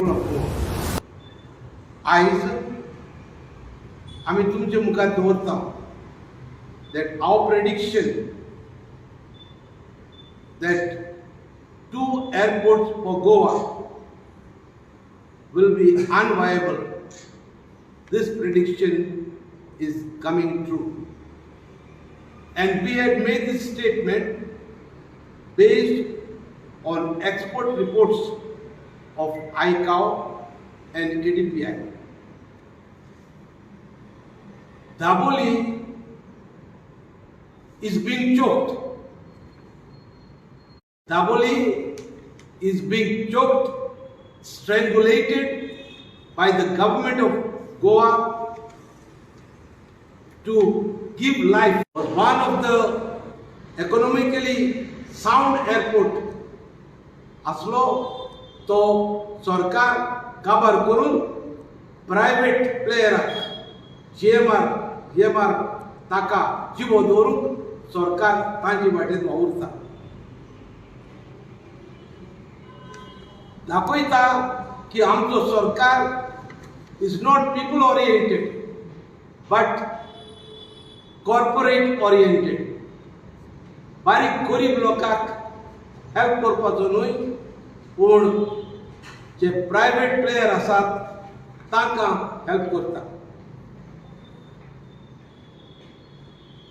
people of Goa. आयज आमी तुमचे मुखार दवरता that our prediction that two airports for Goa will be unviable, this prediction is coming true. And we had made this statement based on expert reports of ICAO and ADPI. Dabolim is being choked. Dabolim is being choked, strangulated by the government of Goa to give life. Was one of the economically sound airport आसलो तो सरकार काबार करून private प्लेयराक GMR ताका जिवो दवरूंक सरकार तांचे वाटेन वावुरता. दाखयता की आमचो सरकार is not people oriented but corporate oriented. बारीक गरीब लोकांक हेल्प करपाचो न्हय, पूण जे प्रायवेट प्लेयर आसात तांकां हेल्प करता.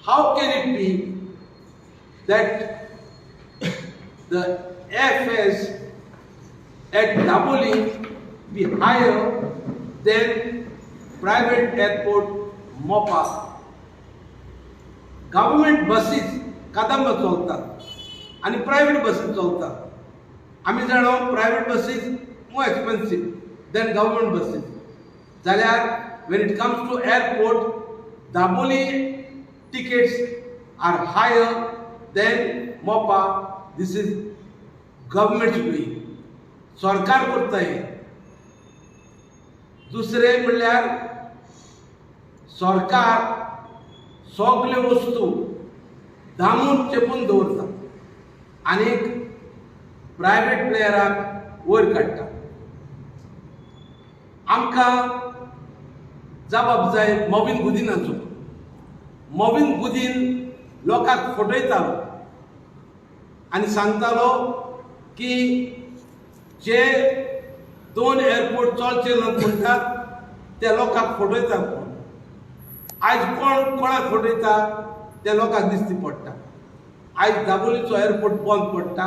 How can it be that the airfares at Dabolim be higher than private airport Mopa? Government buses Kadamba चलतात आनी प्रायवेट बसीस चलतात. आमी जाणा private buses more expensive than government buses. जाल्यार when it comes to airport, Dabolim tickets are higher than Mopa. This is government's doing. सरकार करता हें. दुसरें म्हणल्यार सरकार सगल्यो वस्तू दामून चेपून दवरता आनी प्रायवेट प्लेयराक वयर काडटा. आमकां जबाब जाय मॉविन गुदिनाचो. मॉविन गुदीन लोकांक फटयतालो आनी सांगतालो की जे दोन एअरपोर्ट चलचे नात म्हणटात ते लोकांक फटयतात. आयज कोण कोणाक फटयता ते लोकांक दिसती पडटा. आयज दाबोलीचो एअरपोर्ट बंद पडटा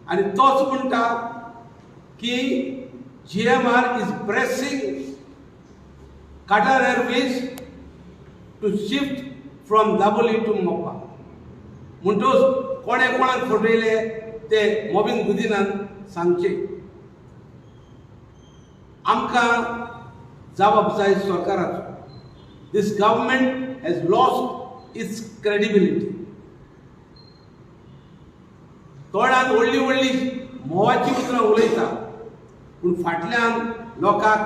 आनी तोच म्हणटा की GMR is pressing Qatar Airways to shift from Dabolim to Mopa. म्हणटोच कोणें कोणाक फटयले ते मॉविन गुदिनान सांगचे. आमकां जबाब जाय सरकाराचो. This government has lost its credibility. तोंडान व्हडली व्हडली म्होंवाची उतरां उलयता, पूण फाटल्यान लोकांक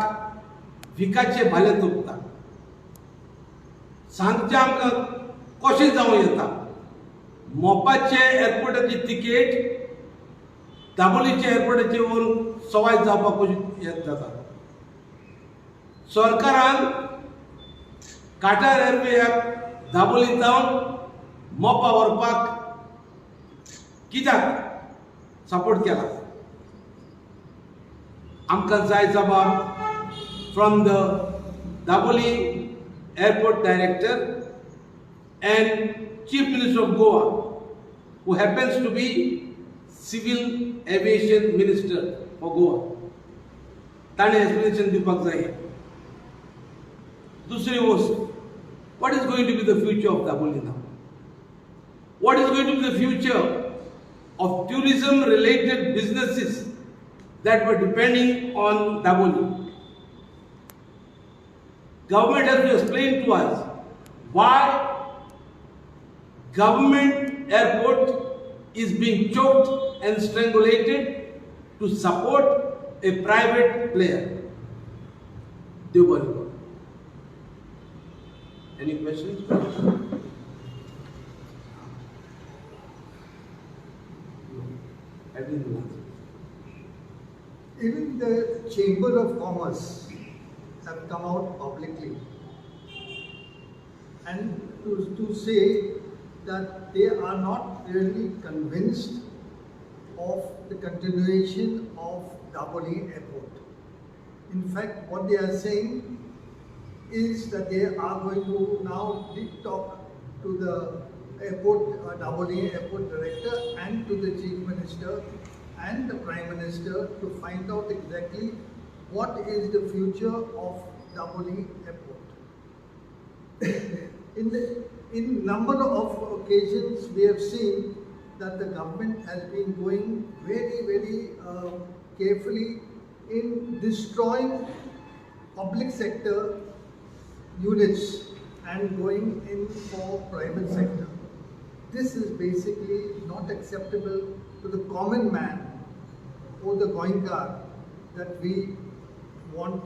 विकाचे भाले तोपता. सांगचें आमकां कशें जावं येता मोपाचे एअरपोर्टाची तिकेट दाबोलीच्या एअरपोर्टाचे वरून सवाय जावपाक कशी जाता. सरकारान काटार एअरवेयाक दाबोली जावन मोपा व्हरपाक कित्याक सपोर्ट केला? आमकां जाय जबाब from the Dabolim airport director and Chief Minister of Goa, who happens to be Civil Aviation Minister for Goa. ताणें एक्सप्लेनेशन दिवपाक जाय. दुसरी वस्त, what is going to be the future of Dabolim now? What is going to be the future of tourism related businesses that were depending on Dabolim? Government has to explain to us why government airport is being choked and strangulated to support a private player. देव बरें करूं. Any questions? No. Everything will answer. Even the Chamber of Commerce have come out publicly and to say that they are not really convinced of the continuation of Dabolim Airport. In fact, what they are saying is that they are going to now talk to the airport, Dabolim Airport Director and to the Chief Minister and the Prime Minister to find out exactly what is the future of Dabolim Airport. In number of occasions, we have seen that the government has been going very, very carefully in destroying public sector units and going in for private sector. This is basically not acceptable to the common man or the Goenkar, that we want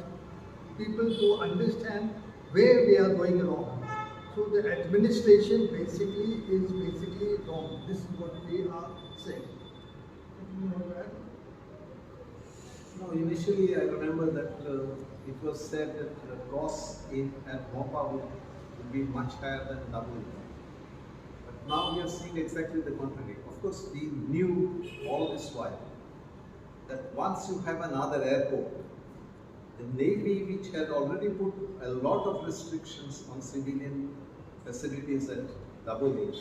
people to understand where we are going wrong. So the administration basically is basically wrong. This is what we are saying. Anything you want to add? No, initially I remember that it was said that the costs at Mopa would be much higher than Dabolim. But now we are seeing exactly the contrary. Of course, we knew all this while that once you have another airport, the Navy, which had already put a lot of restrictions on civilian facilities at Dabolim,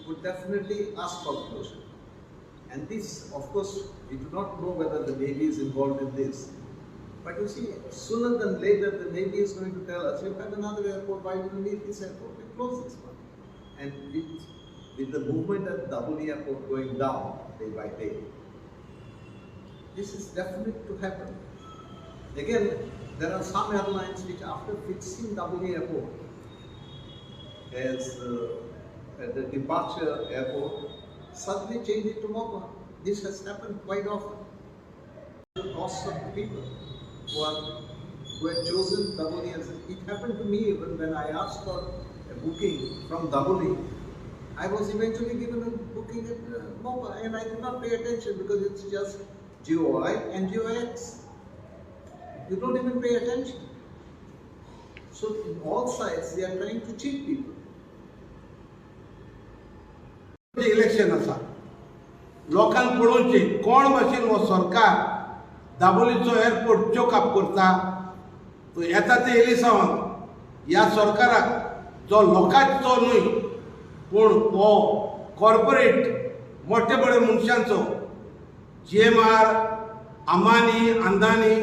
would definitely ask for closure. And this, of course, we do not know whether the Navy is involved in this. But you see, sooner than later, the Navy is going to tell us, you have another airport, why do you need this airport? We close this one. And with the movement at Dabolim Airport going down day by day, this is definite to happen. Again, there are some airlines which after fixing Dabolim Airport as at the departure airport, suddenly change it to Mopa. This has happened quite often. The cost of the people who had chosen Dabolim as it happened to me even when I asked for a booking from Dabolim. I was eventually given a booking at Mopa, and I did not pay attention because it's just GOI and GOX. You don't even pay attention. So in all sides, they are trying to cheat people. Election आसा, लोकांक पळोवचें कोण भाशेन हो सरकार दाबोलीचो airport चोक up करता. तो येता ते एलिसांवाक ह्या सरकाराक जो लोकांचो न्हय पूण हो कॉर्पोरेट मोठे बडे मनशांचो GMR, Ambani, Adani,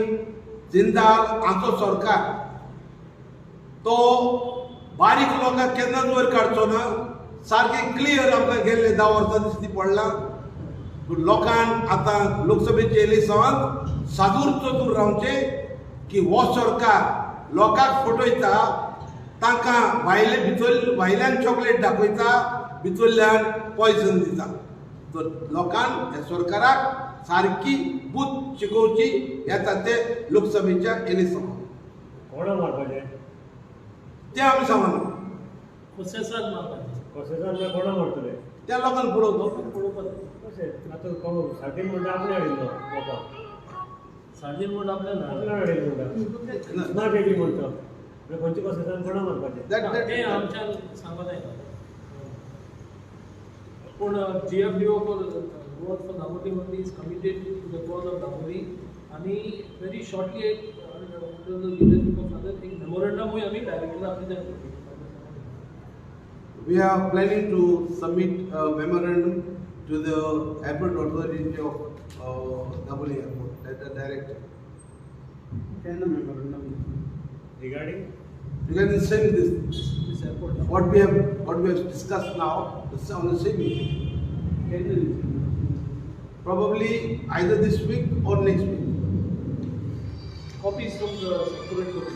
Jindal हांचो सरकार तो बारीक लोकांक केन्नाच वयर काडचो ना. सारकें क्लियर आमकां गेल्ले 10 वर्सां दिश्टी पडलां. पूण लोकांक आतां लोकसभेचे एलिसांवांत सादूर चतूर रावचें की हो सरकार लोकांक फटयता, तांकां भायले भितर भायल्यान चॉकलेट दाखयता, भितरल्यान पॉयजन दिता. तर लोकांक ह्या सरकाराक सारकी बूथ शिकोवची येता ते लोकसभेच्या एलिसांवांत. कोणा मारपाचें तें आमी सांगना. प्रोसेसाक मारपाचें. प्रोसेसान कोणा मारतले त्या लोकांक पळोवचो. पळोवपाक कशें आतां कोण सार्दीन म्हणटा आपणें हाडिल्लो मोपा, सार्दीन म्हणटा आपणें आपणें हाडिल्लो म्हणटा, स्मार्ट एटी म्हणटा, खंयच्या प्रोसेसान कोणा मारपाचें तें आमच्यान सांगूंक जायना. पूण GFDO for Goa for Dabolim only is committed to the cause of Dabolim आनी व्हेरी शॉर्टली एक under the leadership of father एक मेमोरंडमूय आमी डायरेक्टराक प्रेजेंट करतले. We are planning to submit a memorandum to the airport authority of Dabolim Airport, the director. Memorandum regarding? Regarding same this this airport. What we have discussed now is on the same issue. Probably either this week or next week. Copies from the secretary.